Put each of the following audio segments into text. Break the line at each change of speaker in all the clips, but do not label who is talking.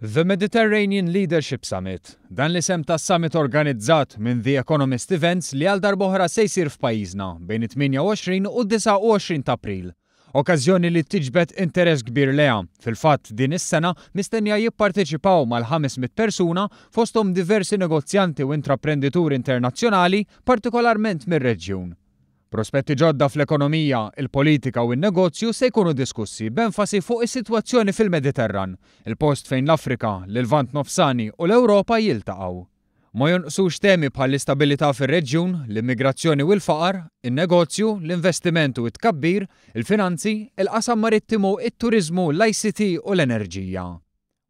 The Mediterranean Leadership Summit. Dan l-isem tas-summit organizzat minn The Economist Events li għal darb'oħra se jsir f'pajjiżna bejn it-28 u d-29 ta' April. Okkażjoni li tiġbed interess kbir lejha. Fil-fatt, din is-sena mistennija jipparteċipaw mal-500 persuna, fosthom diversi negozjanti u intraprendituri internazzjonali, partikolarment mir-reġjun. Prospetti ġodda fl-ekonomija, il-politika u n-negozju se jkunu diskussi b'enfasi fuq is-sitwazzjoni fil-Mediterran, il-post fejn l-Afrika, l-Lvant Nofsani u l-Ewropa jiltaqgħu. Ma jonqsux temi bħall-istabilità fir-reġjun, l-immigrazzjoni u l-faqar, in-negozju, l-investiment u t-tkabbir, il-finanzi, il-qasam marittimu, it-turiżmu, l-ICT u l-enerġija.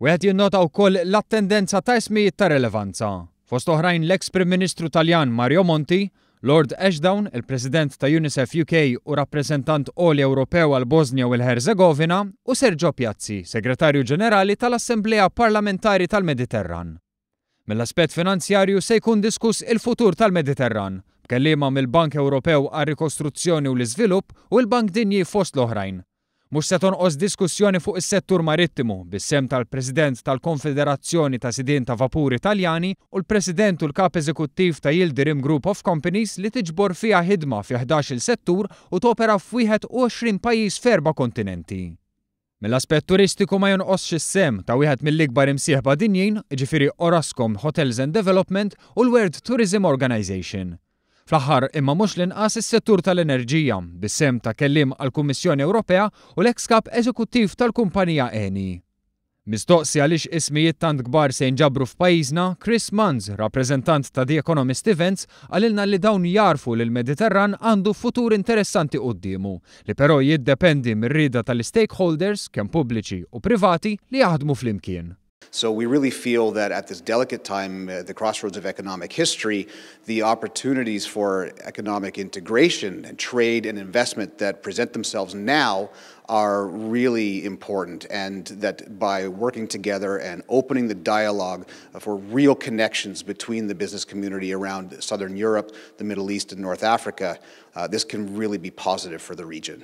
Wieħed jinnota wkoll l-attendenza ta' ismijiet ta' relevanza, fost oħrajn l-eks Prim Ministru Taljan Mario Monti, Lord Ashdown, il-President ta' UNICEF UK u Rappreżentant Għoli Ewropew għall-Bosnja u l-Ħerżegovina, u Sergio Piazzi, Segretarju Ġenerali tal-Assemblea Parlamentari tal-Mediterran. Mill-aspett finanzjarju se jkun diskuss il-futur tal-Mediterran, b'kelliema mill-Bank Ewropew għar-Rikostruzzjoni u l-Iżvilupp u l-Bank Dinji fost l-oħrajn. Mhux se tonqos diskussjoni fuq is-settur marittimu, bis-sehem tal-President tal-Konfederazzjoni ta' Sidien ta' Vapuri Taljani u l-President u l-Kap Eżekuttiv ta' Yildirim Group of Companies li tiġbor fiha ħidma fi 11-il settur u topera f'21 pajjiż f'erba' kontinenti. Mill-aspett turistiku ma jonqosx is-sehem ta' wieħed mill-ikbar imsieħba dinjin, jiġifieri Orascom Hotels and Development u l-World Tourism Organization. Fl-aħħar imma mhux l-inqas is-settur tal-enerġija, bis-sehem ta' kelliem għall-Kummissjoni Ewropea u l-eks kap eżekuttiv tal-kumpanija Eni. Mistoqsi għaliex ismijiet tant kbar se jinġabru f'pajjiżna, Chris Munz, rappreżentant ta' The Economist Events, qalilna li dawn jagħrfu li l-Mediterran għandu futur interessanti quddiemu, li però jiddependi mir-rieda tal-istakeholders, kemm pubbliċi u privati, li jaħdmu flimkien.
So we really feel that at this delicate time, the crossroads of economic history, the opportunities for economic integration and trade and investment that present themselves now are really important, and that by working together and opening the dialogue for real connections between the business community around Southern Europe, the Middle East and North Africa, this can really be positive for the region.